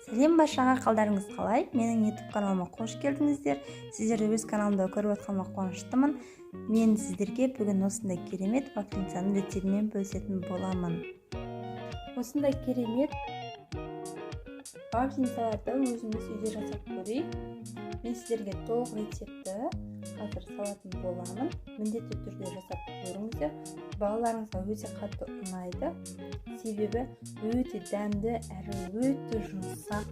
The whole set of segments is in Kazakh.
Сәлем баршаға, қалдарыңыз қалай? Менің YouTube каналыма қош келдіңіздер. Сіздерді өз каналымда көріп жатқаныма қуаныштымын. Мен сіздерге бүгін осындай керемет вафельницаның рецептімен бөлісетін боламын. Осындай керемет вафельницаларды өзіміз үйде жасап көрейік. Мен сіздерге толық рецептті қазір салатын боламын. Міндетті түрде жасап көріңіздер. Балаларыңызға өте қатты ұнайды. Себебі өте дәмді әрі өте жұмсақ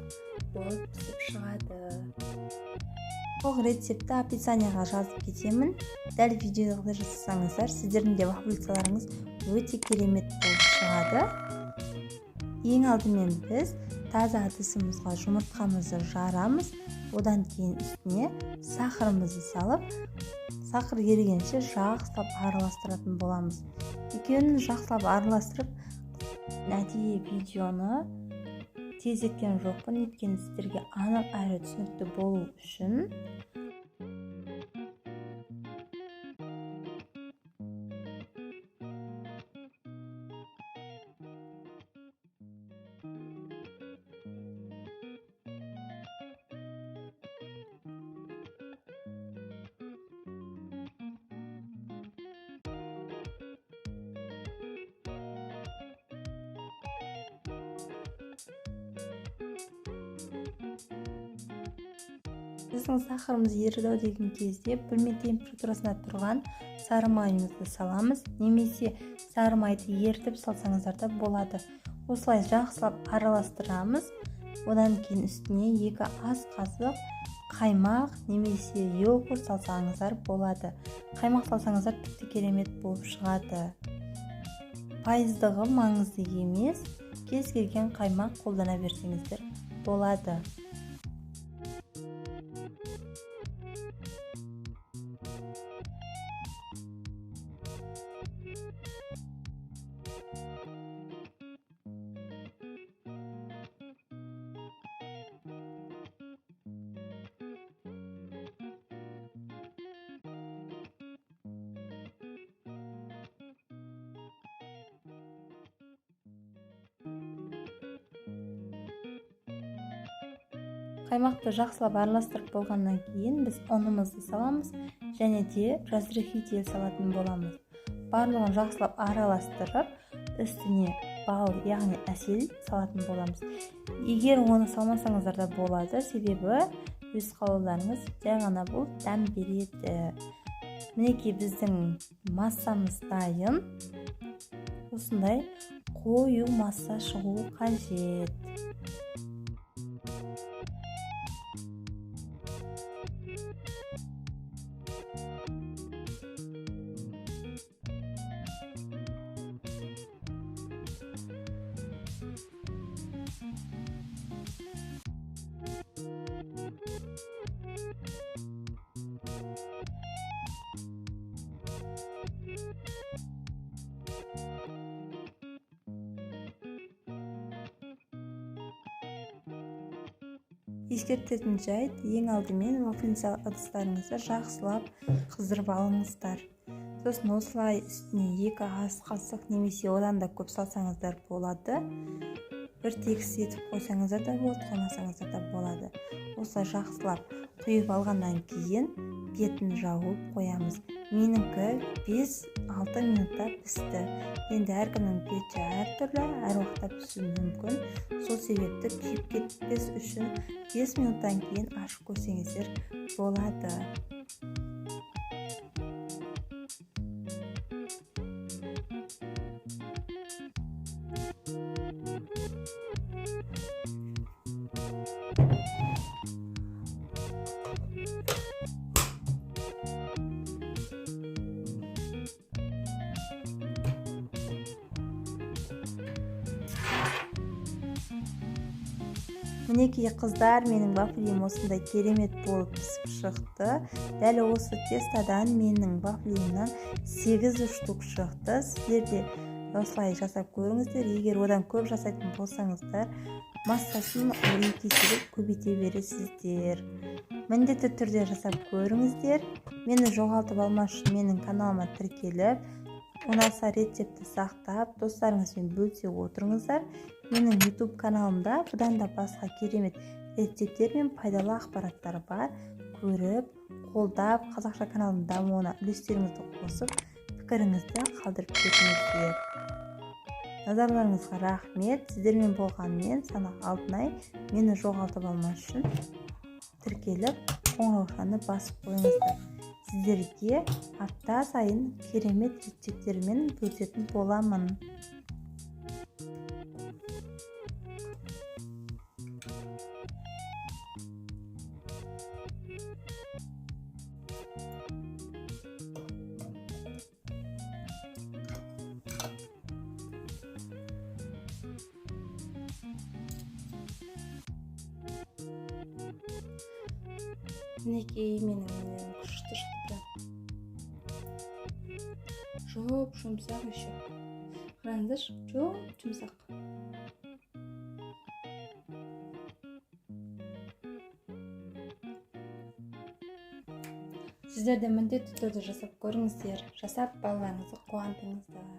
болып пісіп шығады. Толық рецептті описанияға жазып кетемін. Дәл видеода жасасаңыздар, сіздердің де вафельницаларыңыз өте керемет болып шығады. Ең алдымен біз таза ыдысымызға жұмыртқамызды жарамыз. Одан кейін үстіне сахарымызды салып, сахар ерігенше жақсылап араластыратын боламыз. Екеуін жақсылап араластырып, әдейі видеоны тездеткен жоқпын, өйткені сіздерге анық әрі түсінікті болу үшін. Біздің сахарымыз еріді деген кезде бөлме температурасында тұрған сары майымызды саламыз, немесе сары майды ерітіп салсаңыздар да болады. Осылай жақсылап араластырамыз. Одан кейін үстіне 2 ас қасық қаймақ немесе йогурт салсаңыздар болады. Қаймақ салсаңыздар тіпті керемет болып шығады. Пайыздығы маңызды емес, кез келген қаймақ қолдана берсеңіздер болады. Қаймақты жақсылап араластырып болғаннан кейін біз ұнымызды саламыз және де разрыхитель салатын боламыз. Барлығын жақсылап араластырып, үстіне бал, яғни әсел салатын боламыз. Егер оны салмасаңыздар да болады, себебі өз қалауларыңыз, жай ғана бұл дәм береді. Мінекей біздің массамыз дайын. Осындай қою масса шығуы қажет. Ескертетін жайт, ең алдымен вафельница ыдыстарыңызды жақсылап қыздырып алыңыздар. Сосын осылай үстіне 2 ас қасық немесе одан да көп салсаңыздар болады. Бір тегіс етіп қойсаңыздар да болады, қоймасаңыздар да болады. Осылай жақсылап құйып алғаннан кейін бетін жауып қоямыз. Менікі 5-6 минутта пісті. Енді әркімнің пеші әртүрлі, әр уақытта пісуі мүмкін. Сол себепті күйіп кетпес үшін 5 минуттан кейін ашып көрсеңіздер болады. Мінекей қыздар, менің вафлиім осындай керемет болып пісіп шықты. Дәл осы тестадан менің вафлиімнан 8 штук шықты. Сіздер де осылай жасап көріңіздер. Егер одан көп жасайтын болсаңыздар, массасын 2 еселеп көбейте бересіздер. Міндетті түрде жасап көріңіздер. Мені жоғалтып алмас үшін менің каналыма тіркеліп, ұнаса рецептті сақтап, достарыңызбен бөлісе отырыңыздар. Менің YouTube каналымда бұдан да басқа керемет рецепттер мен пайдалы ақпараттар бар. Көріп, қолдап, қазақша каналдың дамуына үлестеріңізді қосып, пікіріңізді қалдырып кетіңіздер. Назарларыңызға рахмет. Сіздермен болған мен Санақ Алтынай. Мені жоғалтып алмас үшін тіркеліп, қоңыраушаны басып қойыңыздар. Сіздерге апта сайын керемет рецепттермен бөлісетін боламын. Мінекей, менің нелерім күшті шықты прям. Жұп жұмсақ еще. Қараңыздаршы, жұп жұмсақ. Сіздер де міндетті түрде жасап көріңіздер. Жасап балаларыңызды қуантыңыздар.